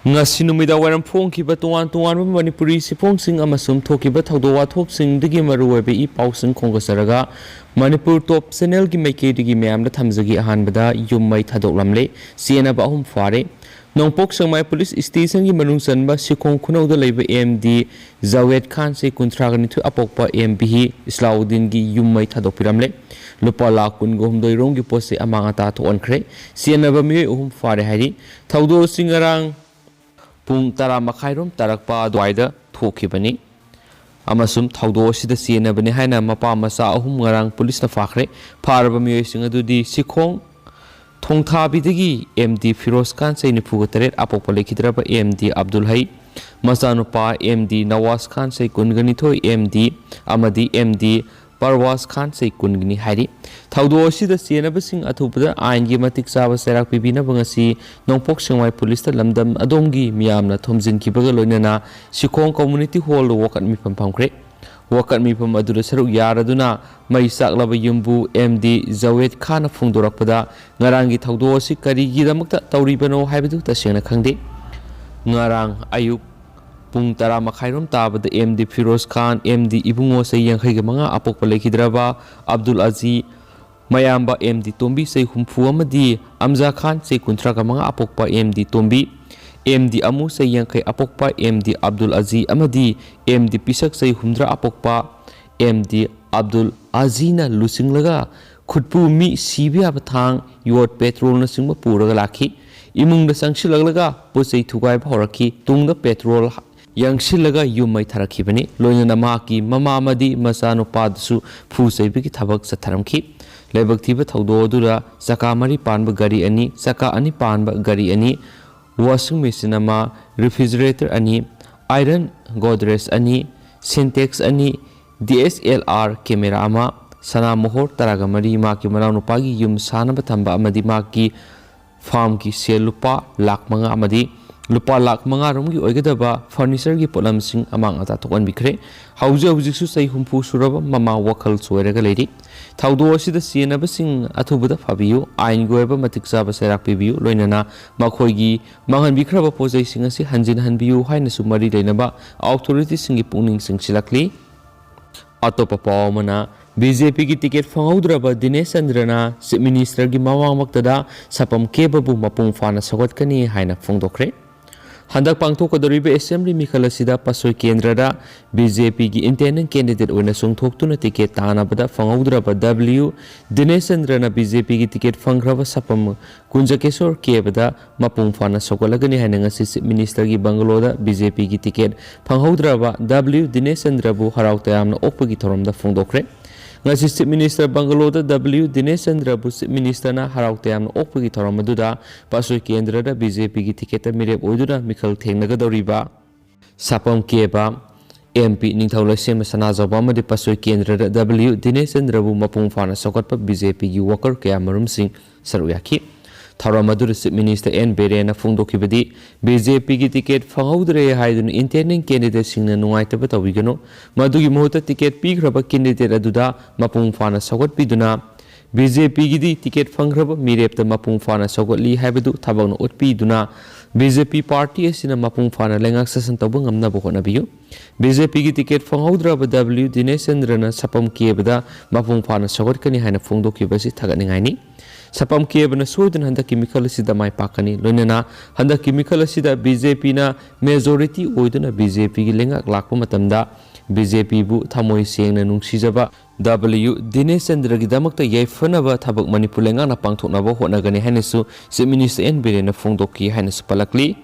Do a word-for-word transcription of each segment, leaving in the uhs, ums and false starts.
ꯉꯁꯤ ꯅꯨꯃꯤꯗꯥꯡ ꯋꯥꯏꯔꯝ ꯐꯣꯡꯈꯤꯕ ꯇꯣꯉꯥꯟ ꯇꯣꯉꯥꯟꯕ ꯃꯅꯤꯄꯨꯔꯤ ꯁꯤꯐꯣꯡꯁꯤꯡ ꯑꯃꯁꯨꯡ ꯊꯣꯛꯈꯤꯕ ꯊꯧꯗꯣꯛ ꯋꯥꯊꯣꯛꯁꯤꯡꯗꯒꯤ ꯃꯔꯨꯑꯣꯏꯕ ꯏ ꯄꯥꯎꯁꯤꯡ ꯈꯣꯝꯒꯠꯆꯔꯒ, ꯃꯅꯤꯄꯨꯔ ꯇꯣꯞ ꯆꯦꯅꯦꯜꯒꯤ ꯃꯥꯏꯀꯩꯗꯒꯤ ꯃꯌꯥꯝꯗ ꯊꯝꯖꯒꯦ꯫ ꯑꯍꯥꯟꯕꯗ ꯌꯨꯝ ꯃꯩ ꯊꯥꯗꯣꯛꯂꯝꯂꯦ꯫ ꯆꯦꯟꯅꯕ ꯑꯍꯨꯝ ꯐꯥꯔꯦ꯫ ꯅꯣꯡꯄꯣꯛ ꯁꯦꯛꯃꯥꯏ ꯄꯨꯂꯤꯁ ꯁ꯭ꯇꯦꯁꯟꯒꯤ ꯃꯅꯨꯡ ꯆꯟꯕ ꯁꯤꯈꯣꯡ ꯈꯨꯅꯧꯗ ꯂꯩꯕ ꯑꯦꯝ ꯗꯤ ꯖꯥꯋꯦꯗ ꯈꯥꯟ, ꯆꯍꯤ ꯀꯨꯟꯊ꯭ꯔꯥꯒ ꯅꯤꯊꯣꯏ, ꯑꯄꯣꯛꯄ ꯑꯦꯝ ꯕꯤꯍꯤ ꯏꯁꯂꯥꯎꯗꯤꯟꯒꯤ ꯌꯨꯝ ꯃꯩ ꯊꯥꯗꯣꯛꯄꯤꯔꯝꯂꯦ꯫ ꯂꯨꯄꯥ ꯂꯥꯈ ꯀꯨꯟꯒ ꯍꯨꯝꯗꯣꯏ ꯔꯣꯝꯒꯤ ꯄꯣꯠ ꯆꯩ ꯑꯃꯥꯡ ꯑꯇꯥ ꯊꯣꯛꯍꯟꯈ꯭ꯔꯦ꯫ ꯆꯦꯟꯅꯕ ꯃꯤꯑꯣꯏ ꯑꯍꯨꯝ ꯐꯥꯔꯦ ꯍꯥꯏꯔꯤ꯫ ꯊꯧꯗꯣꯛ ꯑꯁꯤ ꯉꯔꯥꯡ ꯄꯨꯡ ꯇꯔꯥ ꯃꯈꯥꯏꯔꯣꯝ ꯇꯥꯔꯛꯄ ꯑꯗꯨꯋꯥꯏꯗ ꯊꯣꯛꯈꯤꯕꯅꯤ꯫ ꯑꯃꯁꯨꯡ ꯊꯧꯗꯣꯛ ꯑꯁꯤꯗ ꯆꯦꯟꯅꯕꯅꯤ ꯍꯥꯏꯅ ꯃꯄꯥ ꯃꯆꯥ ꯑꯍꯨꯝ ꯉꯔꯥꯡ ꯄꯨꯂꯤꯁꯅ ꯐꯥꯈ꯭ꯔꯦ꯫ ꯐꯥꯔꯕ ꯃꯤꯑꯣꯏꯁꯤꯡ ꯑꯗꯨꯗꯤ ꯁꯤꯈꯣꯡ ꯊꯣꯡꯊꯥꯕꯤꯗꯒꯤ ꯑꯦꯝ ꯗꯤ ꯐꯤꯔꯣꯖ ꯈꯥꯟ, ꯆꯍꯤ ꯅꯤꯐꯨꯒ ꯇꯔꯦꯠ, ꯑꯄꯣꯛꯄ ꯂꯩꯈꯤꯗ꯭ꯔꯕ ꯑꯦꯝ ꯗꯤ ꯑꯕꯗꯨꯜ ꯍꯩ, ꯃꯆꯥꯅꯨꯄꯥ ꯑꯦꯝ ꯗꯤ ꯅꯋꯥꯖ ꯈꯥꯟ, ꯆꯍꯤ ꯀꯨꯟꯒ ꯅꯤꯊꯣꯏ, ꯑꯦꯝ ꯗꯤ ꯑꯃꯗꯤ ꯑꯦꯝ ꯗꯤ ꯄꯔꯋꯥꯖ ꯈꯥꯟ, ꯆꯍꯤ ꯀꯨꯟꯒꯅꯤ ꯍꯥꯏꯔꯤ꯫ ꯊꯧꯗꯣꯛ ꯑꯁꯤꯗ ꯆꯦꯟꯅꯕꯁꯤꯡ ꯑꯊꯨꯕꯗ ꯑꯥꯏꯟꯒꯤ ꯃꯇꯤꯛ ꯆꯥꯕ ꯆꯩꯔꯥꯛ ꯄꯤꯕꯤꯅꯕ ꯉꯁꯤ ꯅꯣꯡꯄꯣꯛ ꯁꯦꯛꯃꯥꯏ ꯄꯨꯂꯤꯁꯇ ꯂꯝꯗꯝ ꯑꯗꯣꯝꯒꯤ ꯃꯤꯌꯥꯝꯅ ꯊꯣꯝꯖꯤꯟꯈꯤꯕꯒ ꯂꯣꯏꯅꯅ ꯁꯤꯈꯣꯡ ꯀꯝꯃ꯭ꯌꯨꯅꯤꯇꯤ ꯍꯣꯜꯗ ꯋꯥꯀꯠ ꯃꯤꯐꯝ ꯐꯝꯈ꯭ꯔꯦ꯫ ꯋꯥꯀꯠ ꯃꯤꯐꯝ ꯑꯗꯨꯗ ꯁꯔꯨꯛ ꯌꯥꯔꯗꯨꯅ ꯃꯩ ꯆꯥꯛꯂꯕ ꯌꯨꯝꯕꯨ ꯑꯦꯝ ꯗꯤ ꯖꯥꯋꯦꯗ ꯈꯥꯟꯅ ꯐꯣꯡꯗꯣꯔꯛꯄꯗ, ꯉꯔꯥꯡꯒꯤ ꯊꯧꯗꯣꯛ ꯑꯁꯤ ꯀꯔꯤꯒꯤꯗꯃꯛꯇ ꯇꯧꯔꯤꯕꯅꯣ ꯍꯥꯏꯕꯗꯨ ꯇꯁꯦꯡꯅ ꯈꯪꯗꯦ꯫ ꯉꯔꯥꯡ ꯑꯌꯨꯛ ꯄꯨꯡ ꯇꯔꯥ ꯃꯈꯥꯏꯔꯣꯝ ꯇꯥꯕꯗ ꯑꯦꯝ ꯗꯤ ꯐꯤꯔꯣꯖ ꯈꯥꯟ, ꯑꯦꯝ ꯗꯤ ꯏꯕꯨꯡꯉꯣ, ꯆꯍꯤ ꯌꯥꯡꯈꯩꯒ ꯃꯉꯥ, ꯑꯄꯣꯛꯄ ꯂꯩꯈꯤꯗ꯭ꯔꯕ ꯑꯕꯗꯨꯜ ꯑꯖꯤ, ꯃꯌꯥꯝꯕ ꯑꯦꯝ ꯗꯤ ꯇꯣꯝꯕꯤ, ꯆꯍꯤ ꯍꯨꯝꯐꯨ, ꯑꯃꯗꯤ ꯑꯝꯖꯥ ꯈꯥꯟ, ꯆꯍꯤ ꯀꯨꯟꯊ꯭ꯔꯥꯒ ꯃꯉꯥ, ꯑꯄꯣꯛꯄ ꯑꯦꯝ ꯗꯤ ꯇꯣꯝꯕꯤ, ꯑꯦꯝ ꯗꯤ ꯑꯃꯨ, ꯆꯍꯤ ꯌꯥꯡꯈꯩ, ꯑꯄꯣꯛꯄ ꯑꯦꯝ ꯗꯤ ꯑꯕꯗꯨꯜ ꯑꯖꯤ, ꯑꯃꯗꯤ ꯑꯦꯝ ꯗꯤ ꯄꯤꯁꯛ, ꯆꯍꯤ ꯍꯨꯝꯗ꯭ꯔꯥ, ꯑꯄꯣꯛꯄ ꯑꯦꯝ ꯗꯤ ꯑꯕꯗꯨꯜ ꯑꯖꯤꯅ ꯂꯨꯆꯤꯡꯂꯒ ꯈꯨꯠꯄꯨ ꯃꯤ ꯁꯤꯕ ꯌꯥꯕ ꯊꯥꯡ, ꯌꯣꯠ, ꯄꯦꯇ꯭ꯔꯣꯜꯅꯆꯤꯡꯕ ꯄꯨꯔꯒ ꯂꯥꯛꯈꯤ꯫ ꯏꯃꯨꯡꯗ ꯆꯪꯁꯤꯜꯂꯛꯂꯒ ꯄꯣꯠ ꯆꯩ ꯊꯨꯒꯥꯏꯕ ꯍꯧꯔꯛꯈꯤ꯫ ꯇꯨꯡꯗ ꯄꯦꯇ꯭ꯔꯣꯜ ꯌꯥꯡꯁꯤꯜꯂꯒ ꯌꯨꯝ ꯃꯩ ꯊꯥꯔꯛꯈꯤꯕꯅꯤ꯫ ꯂꯣꯏꯅꯅ ꯃꯍꯥꯛꯀꯤ ꯃꯃꯥ ꯑꯃꯗꯤ ꯃꯆꯥꯅꯨꯄꯥꯗꯨꯁꯨ ꯐꯨ ꯆꯩꯕꯒꯤ ꯊꯕꯛ ꯆꯠꯊꯔꯝꯈꯤ꯫ ꯂꯥꯏꯕꯛ ꯊꯤꯕ ꯊꯧꯗꯣꯛ ꯑꯗꯨꯗ ꯆꯀꯥ ꯃꯔꯤ ꯄꯥꯟꯕ ꯒꯥꯔꯤ ꯑꯅꯤ, ꯆꯀꯥ ꯑꯅꯤ ꯄꯥꯟꯕ ꯒꯥꯔꯤ ꯑꯅꯤ, ꯋꯥꯁꯤꯡ ꯃꯦꯆꯤꯟ ꯑꯃ, ꯔꯤꯐ꯭ꯔꯤꯖꯔꯦꯇꯔ ꯑꯅꯤ, ꯑꯥꯏꯔꯟ ꯒꯣꯗ꯭ꯔꯦꯖ ꯑꯅꯤ, ꯁꯤꯟꯇꯦꯛꯁ ꯑꯅꯤ, D S L R camera ꯑꯃ, ꯁꯅꯥ ꯃꯣꯍꯣꯔ ꯇꯔꯥꯒ ꯃꯔꯤ, ꯃꯍꯥꯛꯀꯤ ꯃꯅꯥꯎꯅꯨꯄꯥꯒꯤ ꯌꯨꯝ ꯁꯥꯅꯕ ꯊꯝꯕ ꯑꯃꯗꯤ ꯃꯍꯥꯛꯀꯤ ꯐꯥꯔꯝꯒꯤ ꯁꯦꯜ ꯂꯨꯄꯥ ꯂꯥꯈ ꯃꯉꯥ ꯑꯃꯗꯤ ꯂꯨꯄꯥ ꯂꯥꯈ ꯃꯉꯥ ꯔꯣꯝꯒꯤ ꯑꯣꯏꯒꯗꯕ furniture ꯒꯤ ꯄꯣꯠꯂꯝꯁꯤꯡ ꯑꯃꯥꯡ ꯑꯇꯥ ꯊꯣꯛꯍꯟꯕꯤꯈ꯭ꯔꯦ꯫ ꯍꯧꯖꯤꯛ ꯍꯧꯖꯤꯛꯁꯨ ꯆꯍꯤ ꯍꯨꯝꯐꯨ ꯁꯨꯔꯕ ꯃꯃꯥ ꯋꯥꯈꯜ ꯆꯣꯏꯔꯒ ꯂꯩꯔꯤ꯫ ꯊꯧꯗꯣꯛ ꯑꯁꯤꯗ ꯆꯦꯟꯅꯕꯁꯤꯡ ꯑꯊꯨꯕꯗ ꯐꯥꯕꯤꯌꯨ, ꯑꯥꯏꯟꯒꯤ ꯑꯣꯏꯕ ꯃꯇꯤꯛ ꯆꯥꯕ ꯆꯩꯔꯥꯛ ꯄꯤꯕꯤꯌꯨ, ꯂꯣꯏꯅꯅ ꯃꯈꯣꯏꯒꯤ ꯃꯥꯡꯍꯟꯕꯤꯈ꯭ꯔꯕ ꯄꯣꯠꯆꯩꯁꯤꯡ ꯑꯁꯤ ꯍꯟꯖꯤꯟꯍꯟꯕꯤꯌꯨ ꯍꯥꯏꯅꯁꯨ ꯃꯔꯤ ꯂꯩꯅꯕ authority ꯁꯤꯡꯒꯤ ꯄꯨꯛꯅꯤꯡ ꯆꯤꯡꯁꯤꯜꯂꯛꯂꯤ꯫ ꯑꯇꯣꯞꯄ ꯄꯥꯎ ꯑꯃꯅ, ꯕꯤ ꯖꯦ ꯄꯤꯒꯤ ꯇꯤꯀꯦꯠ ꯐꯪꯍꯧꯗ꯭ꯔꯕ ꯗꯤꯅꯦꯁ ꯆꯟꯗ꯭ꯔꯅ ꯆꯤꯐ ꯃꯤꯅꯤꯁꯇꯔꯒꯤ ꯃꯃꯥꯡꯃꯛꯇꯗ ꯁꯥꯄꯝ ꯀꯦꯕꯕꯨ ꯃꯄꯨꯡ ꯐꯥꯅ ꯁꯧꯒꯠꯀꯅꯤ ꯍꯥꯏꯅ ꯐꯣꯡꯗꯣꯛꯈ꯭ꯔꯦ꯫ ꯍꯟꯗꯛ ꯄꯥꯡꯊꯣꯛꯀꯗꯧꯔꯤꯕ ꯑꯦꯁꯦꯝꯕ꯭ꯂꯤ ꯃꯤꯈꯜ ꯑꯁꯤꯗ ꯄꯥꯁꯣꯏ ꯀꯦꯟꯗ꯭ꯔꯗ ꯕꯤ ꯖꯦ ꯄꯤꯒꯤ ꯏꯟꯗꯤꯄꯦꯟꯗꯦꯟ ꯀꯦꯟꯗꯤꯗꯦꯠ ꯑꯣꯏꯅ ꯆꯣꯡꯊꯣꯛꯇꯨꯅ ꯇꯤꯀꯦꯠ ꯇꯥꯟꯅꯕꯗ ꯐꯪꯍꯧꯗ꯭ꯔꯕ ꯗꯕ꯭ꯂꯤꯌꯨ ꯗꯤꯅꯦꯁ ꯆꯟꯗ꯭ꯔꯅ ꯕꯤ ꯖꯦ ꯄꯤꯒꯤ ꯇꯤꯀꯦꯠ ꯐꯪꯈ꯭ꯔꯕ ꯁꯥꯄꯝ ꯀꯨꯟꯖꯀꯦꯁꯣꯔ ꯀꯦꯕꯗ ꯃꯄꯨꯡ ꯐꯥꯅ ꯁꯧꯒꯠꯂꯒꯅꯤ ꯍꯥꯏꯅ ꯉꯁꯤ ꯆꯤꯐ ꯃꯤꯅꯤꯁꯇꯔꯒꯤ ꯕꯪꯒꯂꯣꯗ ꯕꯤ ꯖꯦ ꯄꯤꯒꯤ ꯇꯤꯀꯦꯠ ꯐꯪꯍꯧꯗ꯭ꯔꯕ ꯗꯕ꯭ꯂꯤꯌꯨ ꯗꯤꯅꯦꯁ ꯆꯟꯗ꯭ꯔꯕꯨ ꯍꯔꯥꯎ ꯇꯌꯥꯝꯅ ꯑꯣꯛꯄꯒꯤ ꯊꯧꯔꯝꯗ ꯐꯣꯡꯗꯣꯛꯈ꯭ꯔꯦ꯫ ꯉꯁꯤ ꯆꯤꯐ ꯃꯤꯅꯤꯁꯇꯔ ꯕꯪꯒꯂꯣꯗ ꯗꯕ꯭ꯂꯤꯌꯨ ꯗꯤꯅꯦꯁ ꯆꯟꯗ꯭ꯔꯕꯨ ꯆꯤꯐ ꯃꯤꯅꯤꯁꯇꯔꯅ ꯍꯔꯥꯎ ꯇꯌꯥꯝꯅ ꯑꯣꯛꯄꯒꯤ ꯊꯧꯔꯝ ꯑꯗꯨꯗ ꯄꯥꯁꯣꯏ ꯀꯦꯟꯗ꯭ꯔꯗ ꯕꯤ ꯖꯦ ꯄꯤꯒꯤ ꯇꯤꯀꯦꯠꯇ ꯃꯤꯔꯦꯞ ꯑꯣꯏꯗꯨꯅ ꯃꯤꯈꯜ ꯊꯦꯡꯅꯒꯗꯧꯔꯤꯕ ꯁꯥꯄꯝ ꯀꯦꯕ, ꯑꯦꯝ ꯄꯤ ꯅꯤꯡꯊꯧ ꯂꯩꯁꯦꯝꯕ ꯁꯅꯥꯖꯥꯎꯕ ꯑꯃꯗꯤ ꯄꯥꯁꯣꯏ ꯀꯦꯟꯗ꯭ꯔꯗ ꯗꯕ꯭ꯂꯤꯌꯨ ꯗꯤꯅꯦꯁ ꯆꯟꯗ꯭ꯔꯕꯨ ꯃꯄꯨꯡ ꯐꯥꯅ ꯁꯧꯒꯠꯄ ꯕꯤ ꯖꯦ ꯄꯤꯒꯤ ꯋꯥꯀꯔ ꯀꯌꯥ ꯃꯔꯨꯝꯁꯤꯡ ꯁꯔꯨꯛ ꯌꯥꯈꯤ꯫ ꯊꯧꯔꯝ ꯑꯗꯨꯗ ꯆꯤꯐ ꯃꯤꯅꯤꯁꯇꯔ ꯑꯦꯟ ꯕꯤꯔꯦꯟꯅ ꯐꯣꯡꯗꯣꯛꯈꯤꯕꯗꯤ, ꯕꯤ ꯖꯦ ꯄꯤꯒꯤ ꯇꯤꯀꯦꯠ ꯐꯪꯍꯧꯗ꯭ꯔꯦ ꯍꯥꯏꯗꯨꯅ ꯏꯟꯗꯤꯄꯦꯟꯗꯦꯟ ꯀꯦꯟꯗꯤꯗꯦꯠꯁꯤꯡꯅ ꯅꯨꯡꯉꯥꯏꯇꯕ ꯇꯧꯕꯤꯒꯅꯨ꯫ ꯃꯗꯨꯒꯤ ꯃꯍꯨꯠꯇ ꯇꯤꯀꯦꯠ ꯄꯤꯈ꯭ꯔꯕ ꯀꯦꯟꯗꯤꯗꯦꯠ ꯑꯗꯨꯗ ꯃꯄꯨꯡ ꯐꯥꯅ ꯁꯧꯒꯠꯄꯤꯗꯨꯅ, ꯕꯤ ꯖꯦ ꯄꯤꯒꯤꯗꯤ ꯇꯤꯀꯦꯠ ꯐꯪꯈ꯭ꯔꯕ ꯃꯤꯔꯦꯞꯇ ꯃꯄꯨꯡ ꯐꯥꯅ ꯁꯧꯒꯠꯂꯤ ꯍꯥꯏꯕꯗꯨ ꯊꯕꯛꯅ ꯎꯠꯄꯤꯗꯨꯅ, ꯕꯤ ꯖꯦ ꯄꯤ ꯄꯥꯔꯇꯤ ꯑꯁꯤꯅ ꯃꯄꯨꯡ ꯐꯥꯅ ꯂꯩꯉꯥꯛ ꯁꯥꯁꯟ ꯇꯧꯕ ꯉꯝꯅꯕ ꯍꯣꯠꯅꯕꯤꯌꯨ꯫ ꯕꯤ ꯖꯦ ꯄꯤꯒꯤ ꯇꯤꯀꯦꯠ ꯐꯪꯍꯧꯗ꯭ꯔꯕ ꯗꯕ꯭ꯂꯤꯌꯨ ꯗꯤꯅꯦꯁ ꯆꯟꯗ꯭ꯔꯅ ꯁꯥꯄꯝ ꯀꯦꯕꯗ ꯃꯄꯨꯡ ꯐꯥꯅ ꯁꯧꯒꯠꯀꯅꯤ ꯍꯥꯏꯅ ꯐꯣꯡꯗꯣꯛꯈꯤꯕ ꯑꯁꯤ ꯊꯥꯒꯠꯅꯤꯡꯉꯥꯏꯅꯤ꯫ ꯁꯥꯄꯝ ꯀꯦꯕꯅ ꯁꯣꯏꯗꯅ ꯍꯟꯗꯛꯀꯤ ꯃꯤꯈꯜ ꯑꯁꯤꯗ ꯃꯥꯏ ꯄꯥꯛꯀꯅꯤ꯫ ꯂꯣꯏꯅꯅ ꯍꯟꯗꯛꯀꯤ ꯃꯤꯈꯜ ꯑꯁꯤꯗ ꯕꯤ ꯖꯦ ꯄꯤꯅ ꯃꯦꯖꯣꯔꯤꯇꯤ ꯑꯣꯏꯗꯨꯅ ꯕꯤ ꯖꯦ ꯄꯤꯒꯤ ꯂꯩꯉꯥꯛ ꯂꯥꯛꯄ ꯃꯇꯝꯗ ꯕꯤ ꯖꯦ ꯄꯤꯕꯨ ꯊꯃꯣꯏ ꯁꯦꯡꯅ ꯅꯨꯡꯁꯤꯖꯕ ꯗꯕ꯭ꯂꯤꯌꯨ ꯗꯤꯅꯦꯁ ꯆꯟꯗ꯭ꯔꯒꯤꯗꯃꯛꯇ ꯌꯥꯏꯐꯅꯕ ꯊꯕꯛ ꯃꯅꯤꯄꯨꯔ ꯂꯩꯉꯥꯛꯅ ꯄꯥꯡꯊꯣꯛꯅꯕ ꯍꯣꯠꯅꯒꯅꯤ ꯍꯥꯏꯅꯁꯨ ꯆꯤꯐ ꯃꯤꯅꯤꯁꯇꯔ ꯑꯦꯟ ꯕꯤꯔꯦꯟꯅ ꯐꯣꯡꯗꯣꯛꯈꯤ ꯍꯥꯏꯅꯁꯨ ꯄꯜꯂꯛꯂꯤ꯫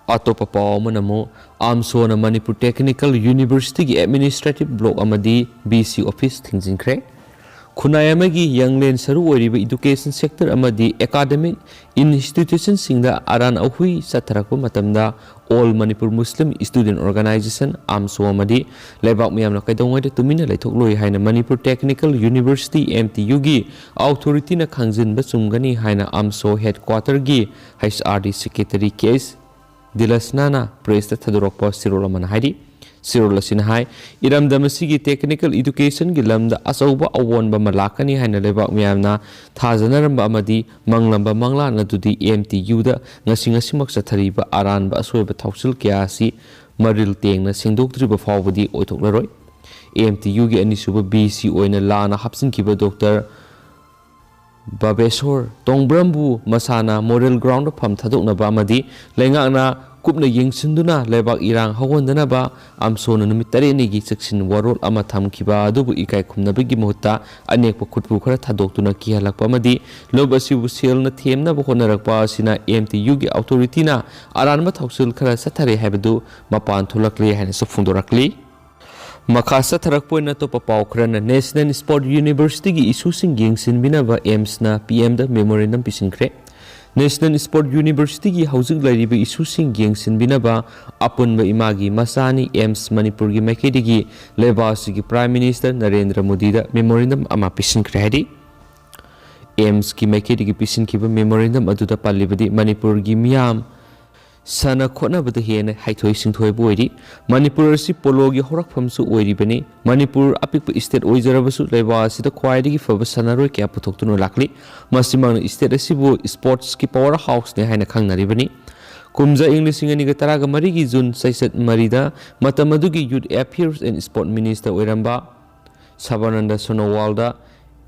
ꯑꯇꯣꯞꯄ ꯄꯥꯎ ꯑꯃꯅ ꯑꯃꯨꯛ, ꯑꯥꯝꯁꯣꯅ ꯃꯅꯤꯄꯨꯔ ꯇꯦꯛꯅꯤꯀꯦꯜ ꯌꯨꯅꯤꯚꯔꯁꯤꯇꯤꯒꯤ ꯑꯦꯗꯃꯤꯅꯤꯁꯇ꯭ꯔꯦꯇꯤꯚ ꯕ꯭ꯂꯣꯛ ꯑꯃꯗꯤ ꯕꯤ ꯁꯤ ꯑꯣꯐꯤꯁ ꯊꯤꯡꯖꯤꯟꯈ꯭ꯔꯦ꯫ ꯈꯨꯟꯅꯥꯏ ꯑꯃꯒꯤ ꯌꯥꯡꯂꯦꯟ ꯁꯔꯨ ꯑꯣꯏꯔꯤꯕ education sector ꯑꯃꯗꯤ academic institutionꯁꯤꯡꯗ ꯑꯔꯥꯟ ꯑꯍꯨꯏ ꯆꯠꯊꯔꯛꯄ ꯃꯇꯝꯗ All Manipur Muslim Student Organisation, AMSO, ꯑꯃꯗꯤ ꯂꯩꯕꯥꯛ ꯃꯤꯌꯥꯝꯅ ꯀꯩꯗꯧꯉꯩꯗ ꯇꯨꯃꯤꯟꯅ ꯂꯩꯊꯣꯛꯂꯣꯏ ꯍꯥꯏꯅ Manipur Technical University, MTUꯒꯤ authorityꯅ ꯈꯪꯖꯤꯟꯕ ꯆꯨꯝꯒꯅꯤ ꯍꯥꯏꯅ AMSO headquarterꯒꯤ HRD secretary K. Dilasnana pressꯇ ꯊꯥꯗꯣꯔꯛꯄ ꯆꯦꯔꯣꯜ ꯑꯃꯅ ꯍꯥꯏꯔꯤ꯫ ꯆꯦꯔꯣꯜ ꯑꯁꯤꯅ ꯍꯥꯏ, ꯏꯔꯝꯗꯝ ꯑꯁꯤꯒꯤ technical educationꯒꯤ ꯂꯝꯗ ꯑꯆꯧꯕ ꯑꯑꯣꯟꯕ ꯑꯃ ꯂꯥꯛꯀꯅꯤ ꯍꯥꯏꯅ ꯂꯩꯕꯥꯛ ꯃꯤꯌꯥꯝꯅ ꯊꯥꯖꯅꯔꯝꯕ ꯑꯃꯗꯤ ꯃꯪꯂꯝꯕ ꯃꯪꯂꯥꯟ ꯑꯗꯨꯗꯤ MTUꯗ ꯉꯁꯤ ꯉꯁꯤꯃꯛ ꯆꯠꯊꯔꯤꯕ ꯑꯔꯥꯟꯕ ꯑꯁꯣꯏꯕ ꯊꯧꯁꯤꯜ ꯀꯌꯥ ꯑꯁꯤ ꯃꯔꯤꯜ ꯇꯦꯡꯅ ꯁꯦꯡꯗꯣꯛꯇ꯭ꯔꯤꯕ ꯐꯥꯎꯕꯗꯤ ꯑꯣꯏꯊꯣꯛꯂꯔꯣꯏ꯫ MTUꯒꯤ ꯑꯅꯤꯁꯨꯕ VC ꯑꯣꯏꯅ ꯂꯥꯟꯅ ꯍꯥꯞꯆꯤꯟꯈꯤꯕ Doctor ꯕꯥꯕꯦꯁꯣꯔ ꯇꯣꯡꯕ꯭ꯔꯝꯕꯨ ꯃꯁꯥꯅ moral groundꯗ ꯐꯝ ꯊꯥꯗꯣꯛꯅꯕ ꯑꯃꯗꯤ ꯂꯩꯉꯥꯛꯅ ꯀꯨꯞꯅ ꯌꯦꯡꯁꯤꯟꯗꯨꯅ ꯂꯩꯕꯥꯛ ꯏꯔꯥꯡ ꯍꯧꯍꯟꯗꯅꯕ AMSOꯅ ꯅꯨꯃꯤꯠ ꯇꯔꯦꯠꯅꯤꯒꯤ ꯆꯦꯛꯁꯤꯟ ꯋꯥꯔꯣꯜ ꯑꯃ ꯊꯝꯈꯤꯕ ꯑꯗꯨꯕꯨ ꯏꯀꯥꯏ ꯈꯨꯝꯅꯕꯒꯤ ꯃꯍꯨꯠꯇ ꯑꯅꯦꯛꯄ ꯈꯨꯠꯄꯨ ꯈꯔ ꯊꯥꯗꯣꯛꯇꯨꯅ ꯀꯤꯍꯜꯂꯛꯄ ꯑꯃꯗꯤ ꯂꯨꯞ ꯑꯁꯤꯕꯨ ꯁꯦꯜꯅ ꯊꯦꯝꯅꯕ ꯍꯣꯠꯅꯔꯛꯄ ꯑꯁꯤꯅ MTUꯒꯤ authorityꯅ ꯑꯔꯥꯟꯕ ꯊꯧꯁꯤꯜ ꯈꯔ ꯆꯠꯊꯔꯦ ꯍꯥꯏꯕꯗꯨ ꯃꯄꯥꯟ ꯊꯣꯛꯂꯛꯂꯦ ꯍꯥꯏꯅꯁꯨ ꯐꯣꯡꯗꯣꯔꯛꯂꯤ꯫ ꯃꯈꯥ ꯆꯠꯊꯔꯛꯄ ꯑꯣꯏꯅ ꯑꯇꯣꯞꯄ ꯄꯥꯎ ꯈꯔꯅ National Sport Universityꯒꯤ issueꯁꯤꯡ ꯌꯦꯡꯁꯤꯟꯕꯤꯅꯕ AIIMSꯅ PMꯗ memorandum ꯄꯤꯁꯤꯟꯈ꯭ꯔꯦ꯫ National Sport Universityꯒꯤ ꯍꯧꯖꯤꯛ ꯂꯩꯔꯤꯕ issueꯁꯤꯡ ꯌꯦꯡꯁꯤꯟꯕꯤꯅꯕ ꯑꯄꯨꯟꯕ ꯏꯃꯥꯒꯤ ꯃꯆꯥꯅꯤ AIIMS ꯃꯅꯤꯄꯨꯔꯒꯤ ꯃꯥꯏꯀꯩꯗꯒꯤ ꯂꯩꯕꯥꯛ ꯑꯁꯤꯒꯤ Prime Minister ꯅꯔꯦꯟꯗ꯭ꯔ ꯃꯣꯗꯤꯗ memorandum ꯑꯃ ꯄꯤꯁꯤꯟꯈ꯭ꯔꯦ ꯍꯥꯏꯔꯤ꯫ AIIMSꯀꯤ ꯃꯥꯏꯀꯩꯗꯒꯤ ꯄꯤꯁꯤꯟꯈꯤꯕ memorandum ꯑꯗꯨꯗ ꯄꯜꯂꯤꯕꯗꯤ ꯃꯅꯤꯄꯨꯔꯒꯤ ꯃꯤꯌꯥꯝ ꯁꯥꯟꯅ ꯈꯣꯠꯅꯕꯗ ꯍꯦꯟꯅ ꯍꯩꯊꯣꯏ ꯁꯤꯡꯊꯣꯏꯕ ꯑꯣꯏꯔꯤ꯫ ꯃꯅꯤꯄꯨꯔ ꯑꯁꯤ poloꯒꯤ ꯍꯧꯔꯛꯐꯝꯁꯨ ꯑꯣꯏꯔꯤꯕꯅꯤ꯫ ꯃꯅꯤꯄꯨꯔ ꯑꯄꯤꯛꯄ state ꯑꯣꯏꯖꯔꯕꯁꯨ ꯂꯩꯕꯥꯛ ꯑꯁꯤꯗ ꯈ꯭ꯋꯥꯏꯗꯒꯤ ꯐꯕ ꯁꯥꯟꯅꯔꯣꯏ ꯀꯌꯥ ꯄꯨꯊꯣꯛꯇꯨꯅ ꯂꯥꯛꯂꯤ꯫ ꯃꯁꯤꯃꯛꯅ state ꯑꯁꯤꯕꯨ sportsꯀꯤ power houseꯅꯤ ꯍꯥꯏꯅ ꯈꯪꯅꯔꯤꯕꯅꯤ꯫ ꯀꯨꯝꯖꯥ ꯏꯪ ꯂꯤꯁꯤꯡ ꯑꯅꯤꯒ ꯇꯔꯥꯒ ꯃꯔꯤꯒꯤ June ꯆꯩꯆꯠ ꯃꯔꯤꯗ ꯃꯇꯝ ꯑꯗꯨꯒꯤ Youth Affairs and Sport Minister ꯑꯣꯏꯔꯝꯕ ꯁꯕꯥꯅꯟꯗ ꯁꯣꯅꯣꯋꯥꯜꯗ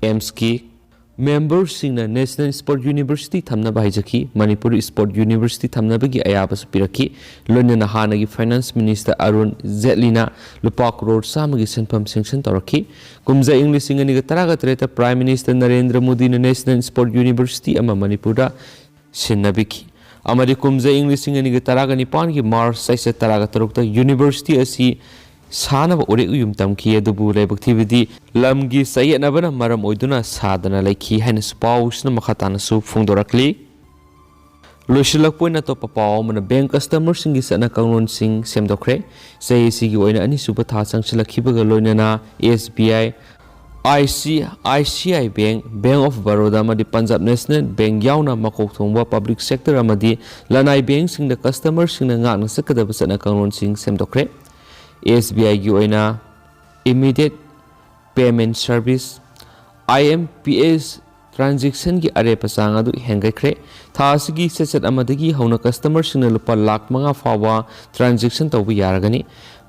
AIIMSꯀꯤ memberꯁꯤꯡꯅ National Sport University ꯊꯝꯅꯕ ꯍꯥꯏꯖꯈꯤ꯫ Manipur Sport University ꯊꯝꯅꯕꯒꯤ ꯑꯌꯥꯕꯁꯨ ꯄꯤꯔꯛꯈꯤ꯫ ꯂꯣꯏꯅꯅ ꯍꯥꯟꯅꯒꯤ Finance Minister ꯑꯔꯨꯟ ꯖꯦꯠꯂꯤꯅ ꯂꯨꯄꯥ ꯀ꯭ꯔꯣꯔ ꯆꯥꯝꯃꯒꯤ ꯁꯦꯟꯐꯝ sanction ꯇꯧꯔꯛꯈꯤ꯫ ꯀꯨꯝꯖꯥ ꯏꯪ ꯂꯤꯁꯤꯡ ꯑꯅꯤꯒ ꯇꯔꯥꯒ ꯇꯔꯦꯠꯇ Prime Minister ꯅꯔꯦꯟꯗ꯭ꯔ ꯃꯣꯗꯤꯅ National Sport University ꯑꯃ ꯃꯅꯤꯄꯨꯔꯗ ꯁꯤꯟꯅꯕꯤꯈꯤ꯫ ꯑꯃꯗꯤ ꯀꯨꯝꯖꯥ ꯏꯪ ꯂꯤꯁꯤꯡ ꯑꯅꯤꯒ ꯇꯔꯥꯒ ꯅꯤꯄꯥꯟꯒꯤ March ꯆꯩꯆꯠ ꯇꯔꯥꯒ ꯇꯔꯨꯛꯇ university ꯑꯁꯤ ꯁꯥꯅꯕ ꯎꯔꯦꯛ ꯎꯌꯨꯝ ꯇꯝꯈꯤ꯫ ꯑꯗꯨꯕꯨ ꯂꯥꯏꯕꯛ ꯊꯤꯕꯗꯤ ꯂꯝꯒꯤ ꯆꯌꯦꯠꯅꯕꯅ ꯃꯔꯝ ꯑꯣꯏꯗꯨꯅ ꯁꯥꯗꯅ ꯂꯩꯈꯤ ꯍꯥꯏꯅꯁꯨ ꯄꯥꯎꯁꯤꯅ ꯃꯈꯥ ꯇꯥꯅꯁꯨ ꯐꯣꯡꯗꯣꯔꯛꯂꯤ꯫ ꯂꯣꯏꯁꯤꯜꯂꯛꯄ ꯑꯣꯏꯅ ꯑꯇꯣꯞꯄ ꯄꯥꯎ ꯑꯃꯅ, ꯕꯦꯡꯛ ꯀꯁꯇꯃꯔꯁꯤꯡꯒꯤ ꯆꯠꯅ ꯀꯥꯡꯂꯣꯟꯁꯤꯡ ꯁꯦꯝꯗꯣꯛꯈ꯭ꯔꯦ꯫ ꯆꯍꯤ ꯑꯁꯤꯒꯤ ꯑꯣꯏꯅ ꯑꯅꯤꯁꯨꯕ ꯊꯥ ꯆꯪꯁꯤꯜꯂꯛꯈꯤꯕꯒ ꯂꯣꯏꯅꯅ S B I, I C I C I Bank, Bank of Baroda ꯑꯃꯗꯤ Punjab National Bank ꯌꯥꯎꯅ ꯃꯀꯣꯛ ꯊꯣꯡꯕ ꯄꯕ꯭ꯂꯤꯛ ꯁꯦꯛꯇꯔ ꯑꯃꯗꯤ ꯂꯅꯥꯏ ꯕꯦꯡꯛꯁꯤꯡꯗ ꯀꯁꯇꯃꯔꯁꯤꯡꯅ ꯉꯥꯛꯅ ꯆꯠꯀꯗꯕ ꯆꯠꯅ ꯀꯥꯡꯂꯣꯟꯁꯤꯡ ꯁꯦꯝꯗꯣꯛꯈ꯭ꯔꯦ꯫ S B I ꯒꯤ ꯑꯣꯏꯅ Immediate Payment Service, I M P S, ꯇ꯭ꯔꯥꯟꯖꯦꯛꯁꯟꯒꯤ ꯑꯔꯦꯞꯄ ꯆꯥꯡ ꯑꯗꯨ ꯍꯦꯟꯒꯠꯈ꯭ꯔꯦ꯫ ꯊꯥ ꯑꯁꯤꯒꯤ ꯆꯩꯆꯠ ꯑꯃꯗꯒꯤ ꯍꯧꯅ ꯀꯁꯇꯃꯔꯁꯤꯡꯅ ꯂꯨꯄꯥ ꯂꯥꯈ ꯃꯉꯥ ꯐꯥꯎꯕ ꯇ꯭ꯔꯥꯟꯖꯦꯛꯁꯟ ꯇꯧꯕ ꯌꯥꯔꯒꯅꯤ꯫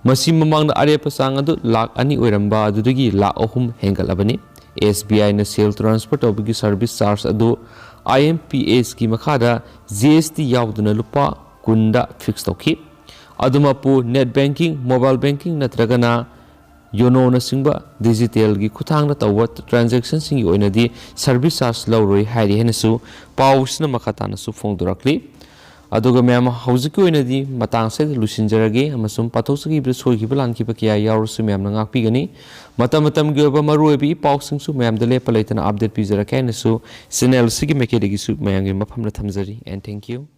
ꯃꯁꯤ ꯃꯃꯥꯡꯗ ꯑꯔꯦꯞꯄ ꯆꯥꯡ ꯑꯗꯨ ꯂꯥꯈ ꯑꯅꯤ ꯑꯣꯏꯔꯝꯕ ꯑꯗꯨꯗꯒꯤ ꯂꯥꯈ ꯑꯍꯨꯝ ꯍꯦꯟꯒꯠꯂꯕꯅꯤ꯫ S B I ꯅ ꯁꯦꯜ ꯇ꯭ꯔꯥꯟꯁꯐꯔ ꯇꯧꯕꯒꯤ ꯁꯔꯚꯤꯁ ꯆꯥꯔꯖ ꯑꯗꯨ I M P S ꯀꯤ ꯃꯈꯥꯗ G S T ꯌꯥꯎꯗꯅ ꯂꯨꯄꯥ ꯀꯨꯟꯗ ꯐꯤꯛꯁ ꯇꯧꯈꯤ꯫ ꯑꯗꯨꯃꯛꯄꯨ net banking, mobile banking ꯅꯠꯇ꯭ꯔꯒꯅ ꯌꯣꯅꯣꯅꯆꯤꯡꯕ ꯗꯤꯖꯤꯇꯦꯜꯒꯤ ꯈꯨꯠꯊꯥꯡꯗ ꯇꯧꯕ ꯇ꯭ꯔꯥꯟꯖꯦꯛꯁꯟꯁꯤꯡꯒꯤ ꯑꯣꯏꯅꯗꯤ ꯁꯔꯚꯤꯁ ꯆꯥꯔꯖ ꯂꯧꯔꯣꯏ ꯍꯥꯏꯔꯤ ꯍꯥꯏꯅꯁꯨ ꯄꯥꯎꯁꯤꯅ ꯃꯈꯥ ꯇꯥꯅꯁꯨ ꯐꯣꯡꯗꯣꯔꯛꯂꯤ꯫ ꯑꯗꯨꯒ ꯃꯌꯥꯝ, ꯍꯧꯖꯤꯛꯀꯤ ꯑꯣꯏꯅꯗꯤ ꯃꯇꯥꯡ ꯑꯁꯤꯗ ꯂꯣꯏꯁꯤꯟꯖꯔꯒꯦ ꯑꯃꯁꯨꯡ ꯄꯥꯊꯣꯛꯆꯈꯤꯕꯗ ꯁꯣꯏꯈꯤꯕ ꯂꯥꯟꯈꯤꯕ ꯀꯌꯥ ꯌꯥꯎꯔꯁꯨ ꯃꯌꯥꯝꯅ ꯉꯥꯛꯄꯤꯒꯅꯤ꯫ ꯃꯇꯝ ꯃꯇꯝꯒꯤ ꯑꯣꯏꯕ ꯃꯔꯨꯑꯣꯏꯕ ꯏ ꯄꯥꯎꯁꯤꯡꯁꯨ ꯃꯌꯥꯝꯗ ꯂꯦꯞꯄ ꯂꯩꯇꯅ ꯑꯞꯗꯦꯠ ꯄꯤꯖꯔꯛꯀꯦ ꯍꯥꯏꯅꯁꯨ ꯆꯦꯅꯦꯜ ꯑꯁꯤꯒꯤ ꯃꯥꯏꯀꯩꯗꯒꯤꯁꯨ ꯃꯌꯥꯝꯒꯤ ꯃꯐꯝꯗ ꯊꯝꯖꯔꯤ꯫ And thank you.